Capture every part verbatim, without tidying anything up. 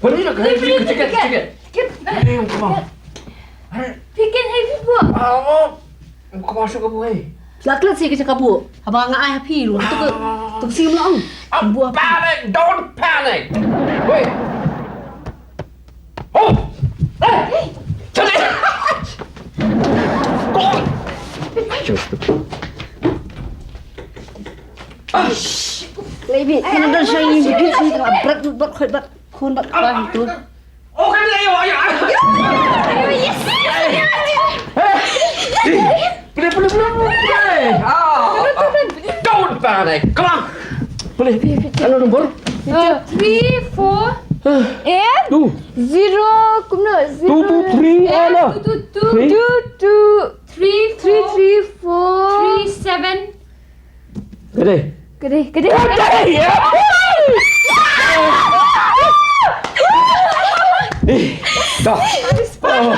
Pynlong ka tiket, tiket, tiket. Tiket. Phi kren hei phi buh. Ah, oh. Ka ba shu ka buh hei. La klet sha ka buh. Haba nga ai ha phi ruh. Tu ka, tu ka sim long. Buh ha phi. Panic, don't panic. Wait. Oh. Hey. Tadi. Go. Baby, kena dah saya ni bukit sini, brat, brat, brat, khun, brat, khun tu. Oh, kan dia, ayo, ayo, ayo. Yes. Boleh, boleh, boleh, boleh. Ah, don't panic. Come on. Boleh. Ano nombor? Uh, three, four, and two, zero, kumno? Two, two, three, and ano? Two, two, two, three, two, two, three, three, four, three, seven. Kedai. Kedai, kedai. Kedai, ya. Eh, dah. Oh.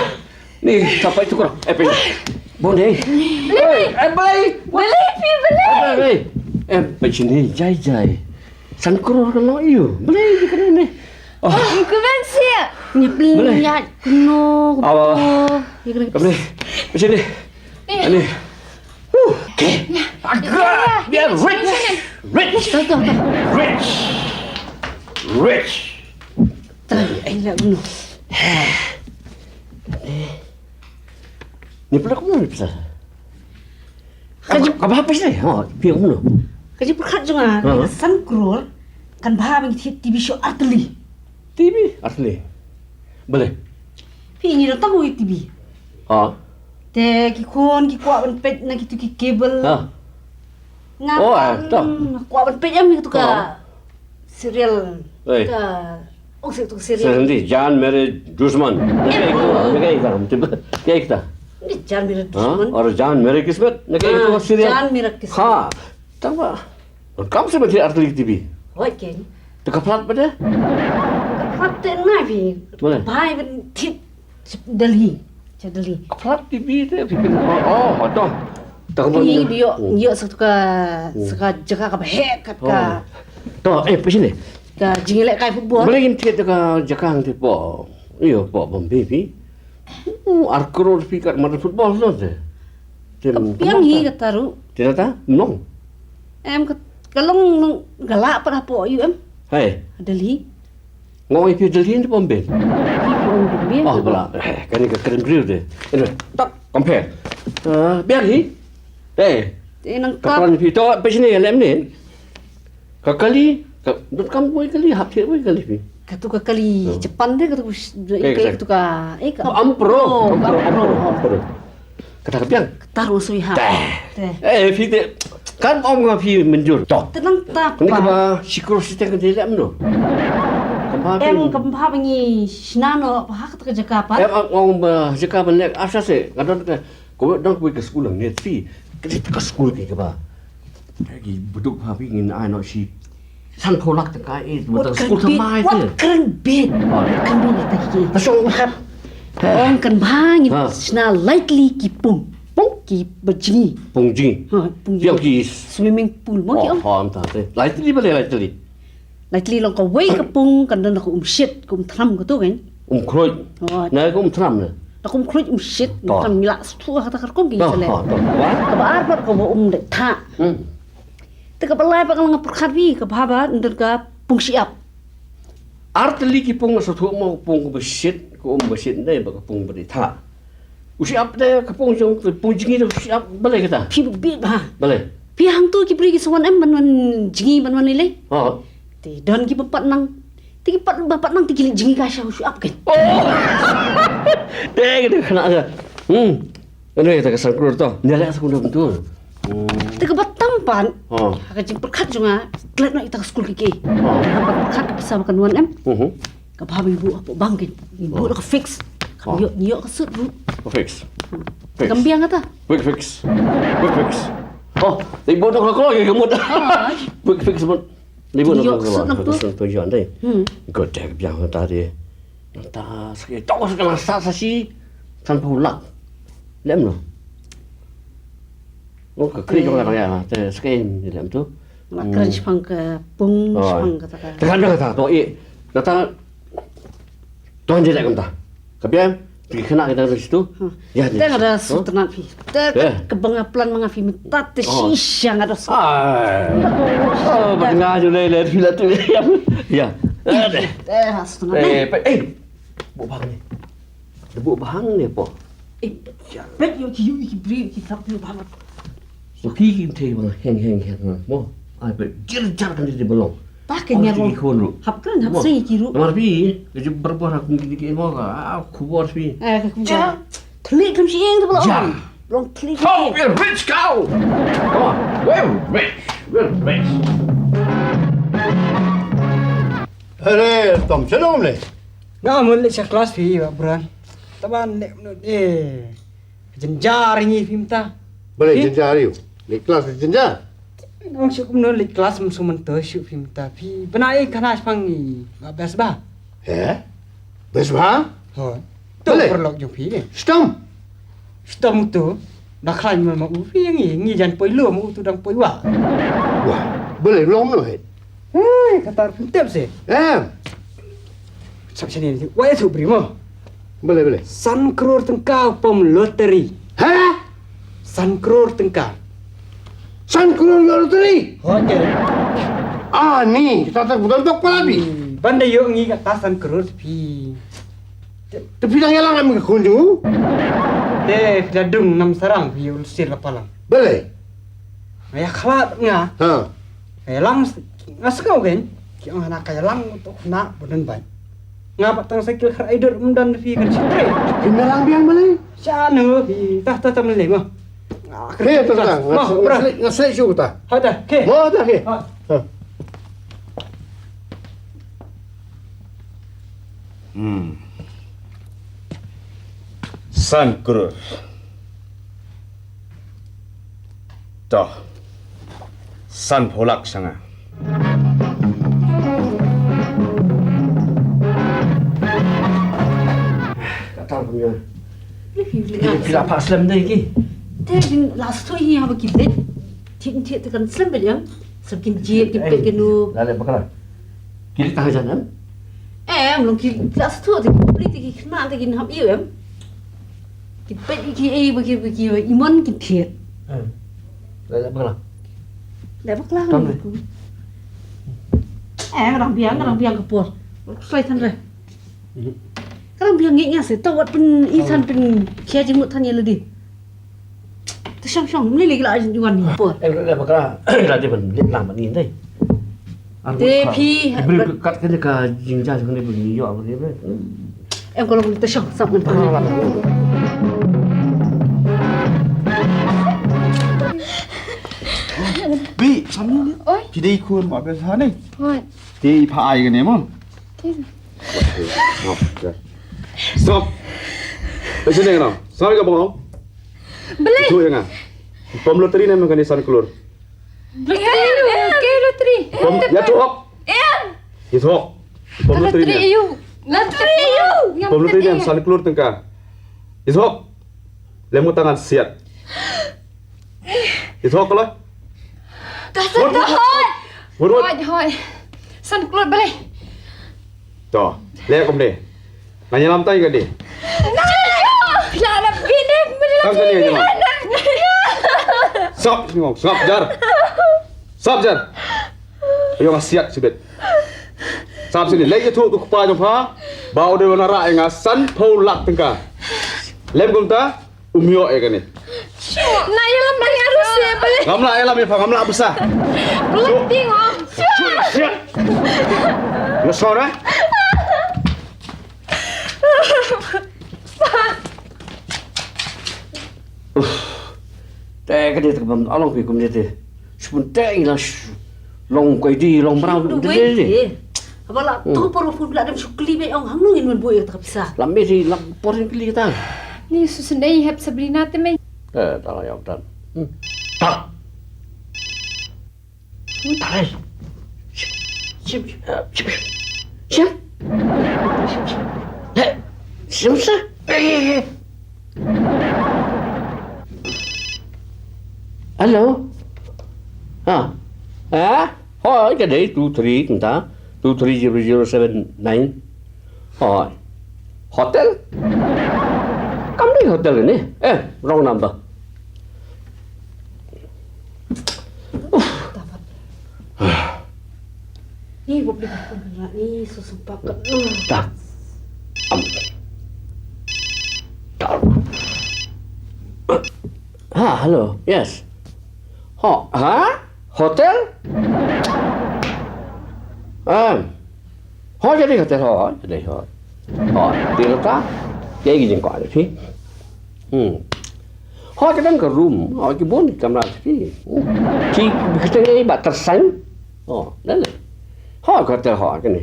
Ni, sampai tukar. Eh, pergi. Boleh. Boleh. Eh, boleh. Boleh, boleh. Eh, boleh. Eh, pergi sini, jai, jai. San crore kan lo, iyo. Boleh, di kedai ni. Oh. Kau ben siap. Ni boleh. Ni, no. Awa. Boleh. Pergi sini. Ani. Huh. Agak. We are rich. Rich. Rich. Rich. Ni pula kumno ni pisa? Ka jingpyrkhat jong nga, ka jingpyrkhat jong nga, san crore kan bha ban thied TV show artylli. TV artylli. Balei? Phi ngi dang tang ïa TV. Ha. Te ki khun ki kwah ban peit na kitu ki cable. Ha. Nga kwah ban peit ïa kitu ka serial. Ka ong sih tu serial. Serial ni Jaan Mere Dusman. Ni ka ita. Ni Jaan Mere Dusman. Or Jaan Mere Kismet. Ni ka ita serial. Jaan Mere Kismet. Ha. Tangba. Kam sih ban thied artylli TV. Hooid ken. Te ka plat ba dei? Ka plat te na phi. Balei? Bha ban thied sha Delhi. Sha Delhi. Ka plat TV te phi ken. Oh, oh, to. Tang ba. Ni dio, dio sa ka, sa ka jaka kaba heh kat ka. To, eh, phi sini. Ka jingïalehkai football. Balei ngim thied ka jaka hangtei hapoh. Ïo, hapoh Bombay phi. Ar crore phi kat madan football no te. Ka biang hi kata ruh. Te nata, nong. Em, ka long nong, ka lah pat hapoh ïu em. Hai. Delhi. Nga ong ïa phi Delhi ne Bombay? Phi ong Bombay. Oh, bala. Eh, kane ka kren briew te. Anyway, tak compare. Ah, biang hi. Eh. Te nang ka plan phi to phi sini lem ni. Ka kali, ka, dot kam boi kali, hap thied boi kali phi. Katu ka kali Japan de, katu ka, eh, katu ka, eh, ka Ampro, Ampro, Ampro, Ampro. Kata ka biang. Kata ruh sui hap. Eh, phi te, kan ong nga phi mynjur. To. Tenang ta. Ni ka ba sikro siteng ka dilem no. Em kam bha ba ngi shna noh, ba ha kata ka jaka pat. Em ong ba jaka ban leh asha se, ka don ka, ko don ko ka skul ngi phi. Ka skul ki ka ba. Ki buduk ha phi ngin ai noh shi sanphew lak tyngka, eh, wat kren bit, wat kren bit. Wat kren bit ïa kita ki. Ong kan bha ngin shna lai tylli ki pung. Pung? Ki ba jngi. Pung jngi. Ha, pung jngi. Ki swimming pool mo ki ong. Lai tylli balei lai tylli? Lai tylli long kawei ka pung kan don ka um shit, ka um thram katu kan. Um khruid. Na ka um thram ne. Na ka um khruid um shit, um thram ngi la sngewthuh kata ka rukom ki sa leh. Kaba ar pat kaba um dei thah. Te kaba lai pat ka la nga pyrkhat wi, ka bha ba ynda ka pung shyiap. Ar tylli ki pung nga sngewthuh mo, ka pung kaba shit, ka um ba shit ne ba ka pung ba dei thah. U shyiap te ka pung jong, ka pung jngi te u shyiap balei kata? Phi bit bha. Balei? Phi hangtu ki briew ki sa wan em ban wan jngi ban wan lei lei. Ha. Te don ki bym pat nang. Te ki pat bym pat nang te ki leit jngi ka sha u shyiap kan. Oh. Te ki te khana ka. Hmm. Ano ïa ta ka san klur to. Nia leh sa kumno kumtu. Te kaba tam pat. Ha. Ha ka jingpyrkhat jong nga, klet noh ïa ta ka skul ki ki. Ha. Ha ka pyrkhat ka pisa ba kan wan em. Mhm. Ka bha ba ngi buh hapoh bank ki. Ngi buh da ka fix. Ka ïoh, ngi ïoh ka sut ruh. Ka fix. Fix. Kam biang kata. Quick fix. Quick fix. Oh, ngi buh da ka kloi ka mut. Quick fix mut. Ngi buh da ka kloi. Ka sut nang tu. Ka sut tu ïoh ndai. Hmm. Ka dei ka biang kata dei. Nangta sa ki tong sa ka sa sa shi. Sanphew lak. Lem no. Oh, ka kri jong la ka ya. Te sa ki lem tu. La kren shaphang ka pung, shaphang kata ka. Te kan biang kata to i. Nangta Don je leh kumta. Ka biang, ki khynnah kita tu situ. Ya, te nga da sutnat phi. Te ka bang plan ma nga phi mynta te shisha nga da sut. Ai. Oh, ba nga ju le le phi la tu. Ya. Te ha sutnat. Eh, eh. Bu bang ni. Bu bang ni po. Eh, bet yo ki yu ki bri ki tap yo bang. Phi ki te bang heng heng heng mo. Ai bet jir jar kan di belong. Ba ka ngar ki khun ruh. Hap kren hap sei ki ruh. Mar pi, ka ju berbual aku ki ki mo ka. Ah, khubor pi. Eh, ka khubor. Thli kam si eng tu belong. Belong thli. Oh, we're rich cow. Come on, we're rich. We're rich. Are, tom shalom le. Nga mun le sha class pi ba bran. Taban le mun eh. Jynjar ngi phim ta. Balei jynjar ïa u? Leit klas leit jynjar. Nong shu kumno leit klas mynta shu phim ta. Phi bna i khana shpang i ba bes ba. He? Bes ba? Ho. Tu perlok jong phi ni. Stom. Stom tu. Da khlaiñ ma u phi ngi ngi jan poi lo ma u tu dang poi wa. Wah, balei long no he. Hei, kata phi tep se. Em. Sap sini ni. Wa itu bri mo. Balei, balei? San crore tyngka pom lottery. Ha? San crore tyngka. San crore lottery? Hotel. Ah, ni, kita tak bukan tok pala bi. Banda yo ngi kata san crore pi. Te phi dang ïalang am ka khun jong u? Te phi da dung nam sarang phi ul sir la palang. Balei? Nga ïa khlad nga. Ha. Nga ïalang nga sngew kein. Ki ong hana ka ïalang u tuk na budan bai. Nga pat tang cycle khar ai dur um don phi kan sitrai. Phi ïalang biang balei? Sha no phi tah tah tah mele mo. He, tah tah. Nga slek shu tah. Ha tah. Ke. Mo tah ke. Ha. Hmm. San crore. To. San phew lak sha nga. Kata pun ya. Phi la phah slem dei ki. Te din last tu hi haba ki bet. Thik thik te kan slem bet yang. Sab kin jiet ki pet kin u. La le bakla. Ki leit tang hajan em? Em, long ki la sdang te ki pli te ki khynnah te kin hap ïew em? Ki peit ki ei ba ki ba ki ba imon ki thied. Em. La la bakla. La bakla. Tam ne. Em, rang biang, rang biang ka por. Sai than re. Ka rang biang ngi nga se tawat pyn i than pyn khia jingmut than ïa lade. Te shong shong, mlei lei la wan ni por. Em, la bakla, la de ban lip lang ban ni dei. Te phi, bri kat ka ka jingjia jong ne bri yo bri. Em ko long te shong sap ngan. Bi, sam ni. Oi. Phi dei khun ma bes ha ne. Oi. Te i pha ai ka ne mo. Stop. Te sini ka na. Stop ka bong. Balei? Itu yang ah. Pom lottery ne mengani san klur. Lottery, eh, ke lottery. Pom ya tu hok. Em. Itu hok. Pom lottery ne. Lottery you. Lottery you. Pom lottery ne san klur tengka. Itu hok. Lemu tangan siat. Itu hok kalau. Dah satu hot. Hot hot. San klur balei. To, le kumne. Nga ïalam tai ka dei. Nga ïalam. Phi la ïalam bine, phi la ïalam. Tang kane ïalam. Sap, sap, jar. Sap, jar. Ayo nga siat sibet. Sap sini, lei ïathuh tu kpa jong pha. Ba u dei ban rah ïa nga san phew lak tyngka. Lem kumta. Um ïoh ïa kane. Nga ïalam, nga ïalam ruh se, balei? Ngam lah ïalam ïa pha, ngam lah bsa. Balei ting ong. Shit. Nga sor eh. Te kane te ka bam along phi kumne te. Shibun te ngi la sh-, long koidi, long brown, te, te, te. Haba la tu por phun la dem shukli be ong hangno ngin wan buh ïa kata ka pisa. La me ri la por ngin kli kata. Ni susun dei hep Sabrina te me. Eh, ta la ïa tan. Hmm. Ta. Ta. Shim, shim, shim. Shim. Shim, shim. Eh, shim sa. Eh, eh, eh. Hello. Ha. Ha? Hoi, ka dei two three kumta. Two three zero zero seven nine. Hoi. Hotel? Kam dei hotel ni. Eh, wrong number. Ni, bok ni, bok ni, ni, susu pak. Tak. Am. Tak. Ha, hello. Yes. Ho, ha? Hotel? Em. Ho, jadi hotel ho, jadi ho. Ho, ti lata. Jadi jingkwa ni phi. Hmm. Ho, ka dang ka room, ho, ki bun kamra phi. Hmm. Ki kita ni ba tersan. Ho, dah le. Ho, ka hotel ho, kani.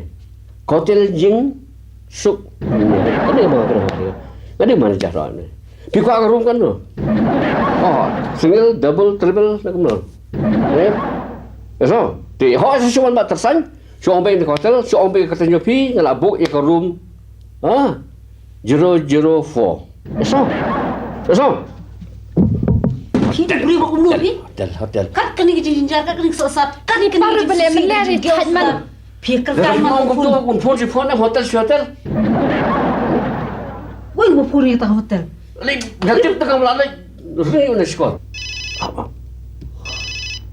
Hotel Jing Suk. Kani ba kani ho. Kani manager ho ni. Phi kwah ka room kan tu. Ho, single, double, triple, na kumno. Eh? Eso, ti ho, si suan ba tersan. Shu ong beit ïa ka hotel, shu ong beit ïa ka kyrteng jong phi, nga la book ïa ka room. Ha? Zero zero four. Eso. Eso. Phi tu briew ba kumno phi? Hotel, hotel. Kat kane ka jingjynjar, kat kane ka sohsat, kat kane ka jingjynjar. Phi ka kyrteng ma ka phone. Phone, phone, phone, hotel, hotel. Wei, ma phone ïa ka hotel. Lei, nga tip ta ka mla lei. Ring ïa u na shkor.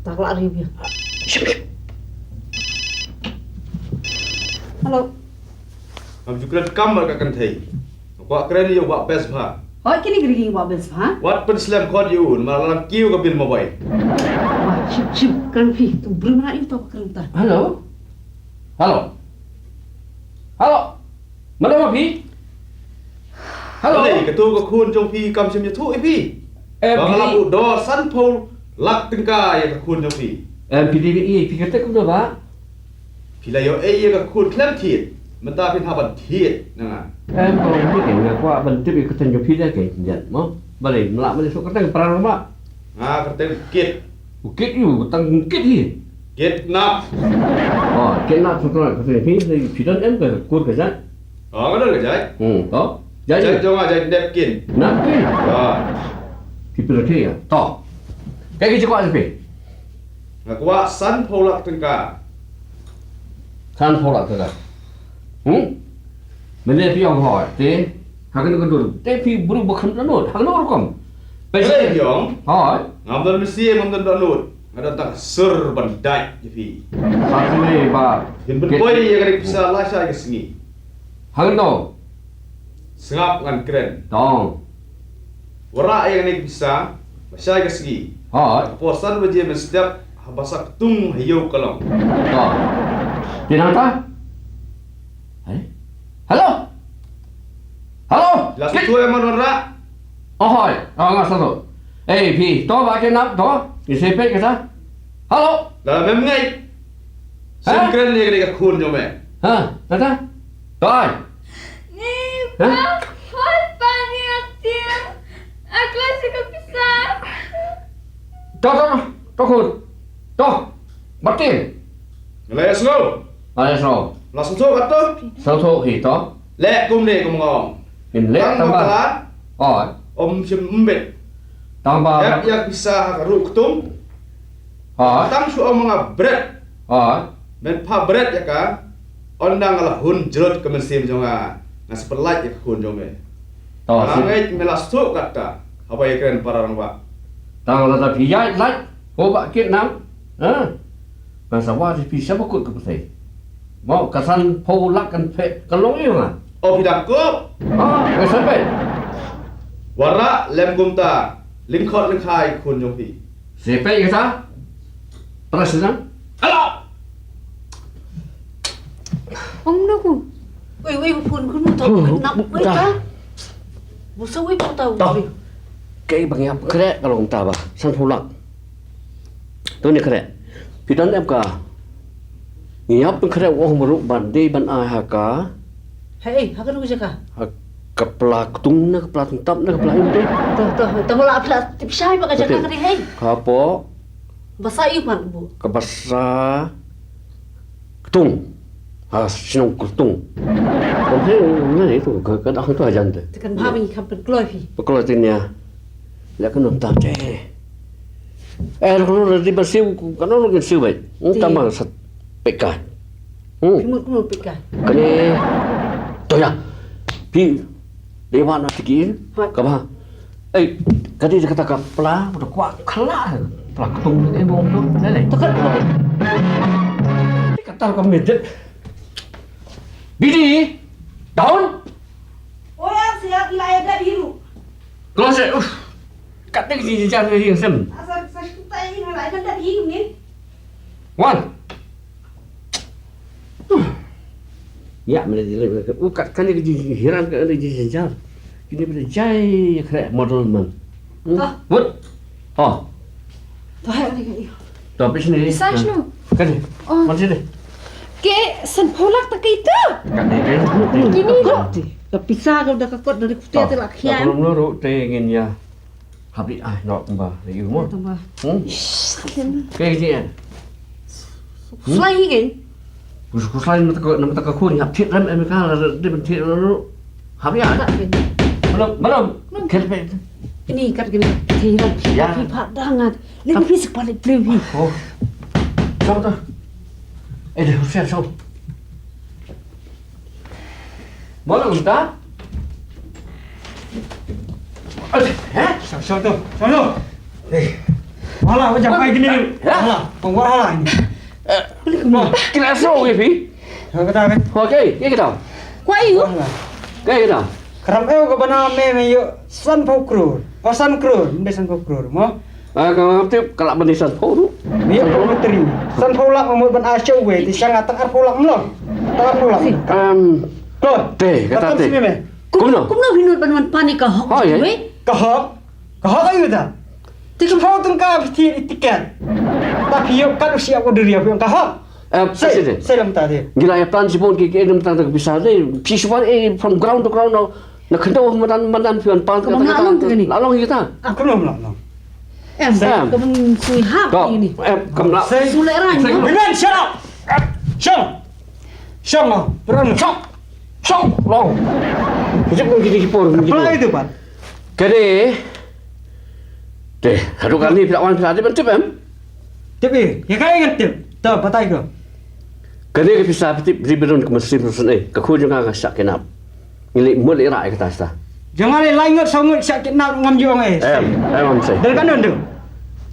Ta ka la ring ïa. Hello. Ngam ju kren kam bad ka kynthei. Nga kwah kren ïa u Bah Best Bha. Hooid, kine ki dei ki Bah Best Bha. Wat pynslem khot ïa u, namar la kiew ka bill mobile. Wah, shim, shim, kren phi, tu briew mla ïa u, to kren ta. Hello. Hello. Hello. Mano ma phi? Hello. Balei, kato ka khun jong phi kam shym ïathuh ïa phi? Em, ba nga la buh dor sanphew lak tyngka ïa ka khun jong phi. Em, phi dei, phi kata kumno ba? Phi la ïoh ei ïa ka khun khlem thied. Mynta phin hap ban thied na nga. Em, ba nga kwah ban tip ïa ka kyrteng jong phi da ka ïa mo. Balei, mla, balei, so kyrteng para ba. Nga kyrteng Kit. U Kit ïa u, tang Kit hi. Kidnap. Oh, kidnap, so kyrteng phi, phi don em ka kur ka jait. Oh, nga don ka jait. Hmm, to. Jait. Jait jong nga jait napkin. Napkin. Ah. Phi pynlong ïa. To. Kaei kaba phi kwah phi? Nga kwah sanphew lak tyngka. Sanphew lak tyngka. Hmm? Mynne phi ong hooid, te, ha kano ka dur, te phi briew ba khlem dohnud, ha kano rukom? Phi ong hooid. Ngam don mynsiem, ngam don dohnud. Nga don tang sur ban dait ïa phi. Sa sngewbha. Phin pynpoi ïa kane ka pisa lashai ka sngi. Ha kano? Sngap ngan kren. Tong. Wanrah ïa kane ka pisa lashai ka sngi. Hooid. Ka por san baje mynstep haba sa ktung ha ïew ka long. To. Te nangta? Hai? Hello? Hello? La sngewthuh ïa man wanrah? Oh, hooid. Oh, nga sngewthuh. Ei, phi, to ba kidnap, to. Ngi sa peit kata. Hello? La mem ngeit. Ha? Sim kren ïa kane ka khun jong me. Ha? Kata? To ai. Ni ba hot pa ni atir. Akla si ka pisa. To, to, to khun. To. Martin. Ngi la ïa sngew. La ïa sngew. La sngewthuh kato? Sngewthuh hi to. Leh kumne kum nga ong. Phin leh tang ba. Oi. Ym shym mbit. Tang ba. Ep ïa ka pisa ha ka ruh ktung. Oi. Tang shu ong ma nga bret. Oi. Men pha bret ïa ka. Ynda nga la hun jrut ka mynsiem jong nga. Nga sa pyllait ïa ka khun jong me. To. Nga ngeit me la sngewthuh kata. Haba ïakren para rangbah. Tang lada phi ïaid lait. Ko ba kit nang. Ha? Nga sa wad ïa phi sha ba kut ka pyrthei. Mo, ka sanphew lak kan phet, kan long ïa nga. O phi dang kup. Ha, nga sa phet. Wanrah lem kumta, lyngkhot lyngkhai khun jong phi. Sa phet kata. Para sdang. Alo. Ong no ku. Wei, wei, phone ku no to. Nak wei ta. Bu sa wei phone ta. Kaei ba ngi ïap khreh ka long ta ba sanphew lak. To ni khreh. Phi don em ka. Ngi ïap khreh u ong baroh ban dei ban ai ha ka. Hei, ha kano ka jaka? Ha ka pla ktung na ka pla tungtap na ka pla im tu. To, to, to la pla tip shai ba ka jaka ka dei hei. Ka po. Basa ïu pat bu. Ka basa. Ktung. Ha, shnong Ktung. Kan hei, ngan itu, ka, ka dah tu hajan tu. Tekan bha bini kam pynkloi phi. Pynkloi tu nia. Leh ka nonta te. Eh, lu lu di ba siu, ka nong lu siu bai. Tama sat pekai. Hmm. Phi mut kumno pekai. Kane. To ya. Di, di wan na tiki. Ka ba. Ei, ka di kata ka pla, ka kwah khala. Pla ktung ni bong tu. Lele. Takut. Kata ka medet. Bidi. Down. Oh ya, siap lah ya dah biru. Close. Uff. Kat ni kiji jar ni sem. Asal saya tak ingin lah, ada dah biru ni. Wan. Ïa, mene jilai mene. U kat kane ka jinghiran ka ne jingjar. Kine mene jai kre model man. Hmm? Toh. Wut. Oh. Toh, hai, hai, hai. Toh, pis ni. Pisa shnu? Kane. Oh. Mana sini? Ke san pholak tak itu. Kane kan. Kini tu. Ka pisa ka da ka kot dari kutia tu lah kian. Kalau menurut te ngin ya. Habi ai nok ba yu mo. Tamba. Hmm? Ke ji eh. Slai hi ke? Kus kus slai mata ko mata ko khun hap thit ram em ka la de ben thit ro. Habi ai. Belum, belum. Ken pe. Ini kat gini. Thit ram. Ya. Phi pha dangat. Ni phi sik palik pleu hi. Oh. Song ta. Eh, de husian song. Malu ta? Aduh, eh? Siapa, siapa tu? Siapa tu? Eh. Wala, macam apa gini? Ya? Wala, pengwala ini. Eh, kena so wifi. Siapa kata kan? Okey, ya kita. Kwa yu? Wala. Okey kita. Karam eu ka bana me me yo san pau krur. Oh, san krur, mbe san pau krur mo. Ah, ka tip ka lah ban di san pau tu. Ni pau materi. San pau lah mo ban a show we ti sang atak ar pau lah mlo. Tak ar pau lah. Em, ko te kata te. Kumno? Kumno binut ban wan pani ka hok we? Ka hok. Ka hok ayu ta. Ti ka pau tung ka ti tiket. Tapi yo ka usia ko diri yo ka hok. Eh, sei, sei lam ta de. Gila ya plan sipon ki ki edem tang tang bisa de. Pi suan eh from ground to ground now. Na khyndew madan madan pian pan ka ta ka ta. La long kita. Ah, kumno la long. Em, ka bun sui hap ini. Em, kam la. Sule rang. Binan, shut up. Shong. Shong, ah, beran. Shong. Shong, long. Kejap pun kita kipur. Apa itu, Pan? Kade. Te, hadu kali pila wan pila de ban tip em. Tip eh, ya kai ngan tip. To, batai ko. Kane ka pisa phi tip ri bedon ka mesti mesti eh. Ka khun jong nga ka shah kidnap. Ngi leh mut leh rai kata sta. Jong nga leh lai ngut saw ngut shah kidnap ngam jong eh. Em, em, em, sei. Dal ka nun tu.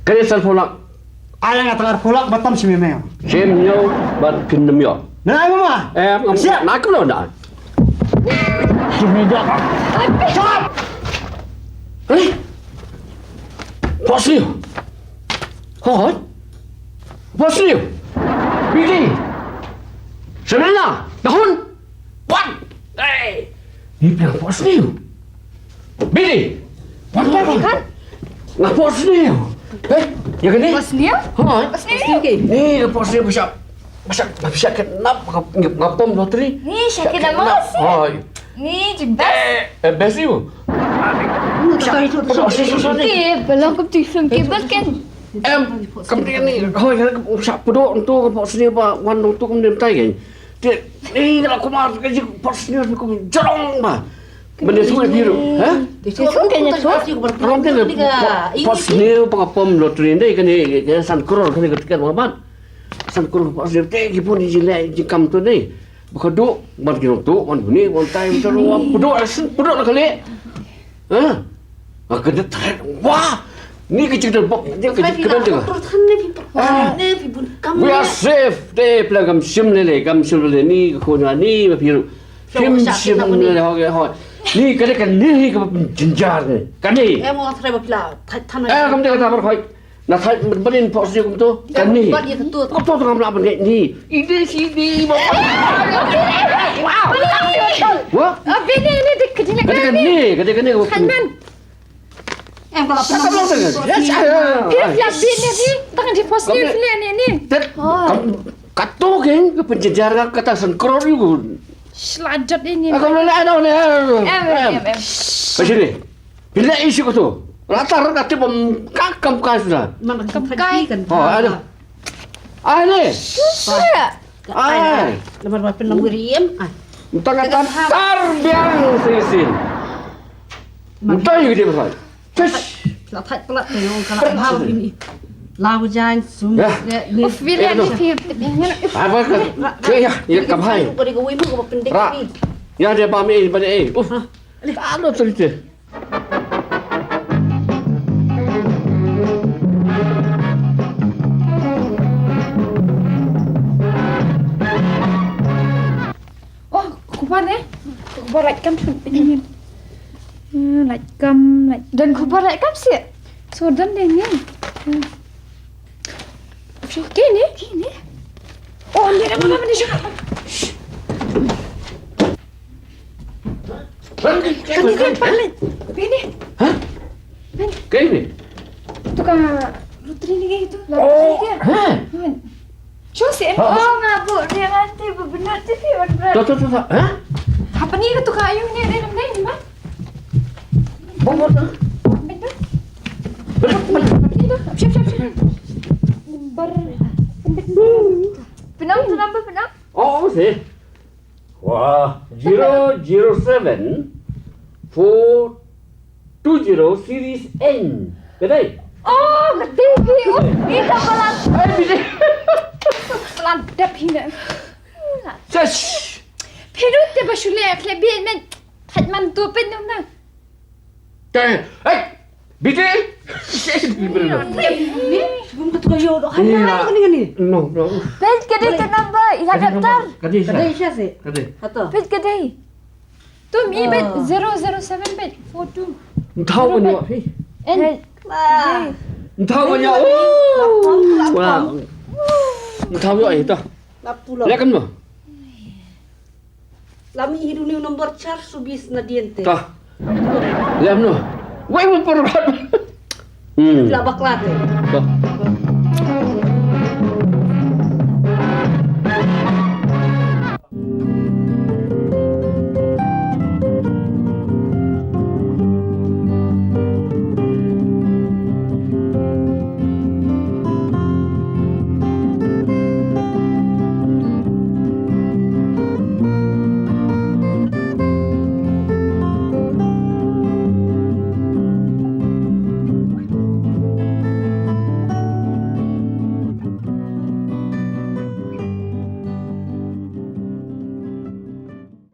Kane san phew lak. Ai nga tang ar phew lak ba tam shim ïa me. Shim ïa u ba phin nym ïoh. Na ai mama. Em, ngam siap. Na kumno na. Shim ïa. Shut up. Eh? Pause. Hoi. Pause. Bidi. Semena. Dahun. Wan! Hei! Ni phi nga pos sniew. Bini! Wan, wan, wan. Nga pos sniew. Eh, ïa kane? Pos sniew? Hoi. Pos sniew? Ni nga pos sniew ba shah. Ba shah, ba shah kidnap, nga, nga pom lottery. Ni shah kidnap. Hoi. Ni jing best. Eh, eh, best you. Sorry, sorry, sorry. Eh, belong kum tu film cable kan. Em, kam ni, hoi, nga shah pudok tu, nga pos sniew ba wan tu kum dem tai kan. Te, eh, la kumar ka jing pos ni kum jorong ba. Bende tu biru, ha? Te tu kan nya tu. Kalau kan pos ni pa pom lottery ndai kan ni san crore kan ni ka tiket mabat. San crore pos ni te ki pun ji le ji kam tu ni. Ba ka duk ban ki tu ban ni ban tai tu, pudok la sin pudok la kali. Ha? Nga kynduh tret. Wah! Ni ka jingkynduh bok, ni ka jingkynduh jingkynduh. We are safe. Te pla kam shim lele, kam shim lele ni ka khun ni ma phi ruh. Kim shim lele ho ho. Ni ka de ka ni ka jynjar ni. Ka ni. Em, nga trai ba pla. Thai than. Eh, kam de ka ta mar khoi. Na thai ban in pos ni kum tu. Ka ni. Ka tu tu kam la ban ni. Ini sini. Wow. Abin ini dik kecil. Ka de ka ni, ka de ka ni. Em, ka la pynlong. Yes, ya. Phi ïa bit ne phi, tang di pos ni phi ne ne. Tet, oh. Kam, kato keng, ka pynjynjar ka kata san crore ïa u. Shlajot ini. Ka la la la la. Em, em, em. Ka sini. Phi la isi ko tu. La tar ka tip bom ka kam ka sudah. Man kam kai kan. Oh, ada. Ai ne. Ai. Lamar ba pynlong riem. Ai. Tang ka tar biang sini sin. Utai yu dia besai. Tis. La thait plat te ong ka la bhal bini. La wajan sum. Ya. Uf, bila ni fi. Apa ka? Ke ya, ya ka bhai. Ko de ko wi mu ko pendek ni. Ïa de ba me ba ne. Uf. Ka lo teri te. Oh, kubar eh. Kubar lait kam shun. Lait kam lait. Dan kubar lait kam sih. So dan deh ni. Kini, kini. Oh, ni dah mana mana juga. Kan dia paling. Bini. Hah? Kaini? Tukang loteri ni itu. Oh, ha. Cusi. Oh, ngabu dia nanti bebenah tu sih benar. Tuh, tuh, tuh, tuh. Hah? Apa ni ke tukang ayu ni ada dalam ni, Bang? Bang, bang, bang. Benar. Benar, benar. Ini dah. Siap, siap, siap. Bar. Penang tu number penang. Oh, sih. Wah, zero zero seven four two zero series N. Kedai. Oh, kedai. Oh, ini dah pelan. Eh, bini. Pelan dep hina. Shush. Phi ruh te ba shu leh khleh bieit men. Thait man tu pyndonkam. Te, eh, bini. Ni bum ka tukang ïoh doh. Ni, ni, ni. No, no. Peit ka dei ka number, ïa ka tar. Ka dei sha. Ka dei sha sih. Ka dei. Hato. Peit ka dei. Tum i bet zero zero seven bet four two. Ntau ban ïoh. N. Ntau ban ïoh. Wow. Ntau ïoh ito. Lap pulo. Lek kan mo. Lami hidu ni nombor char subis na diente. Ta. Lem no. Wai mo por. Hmm. La baklate. Ta.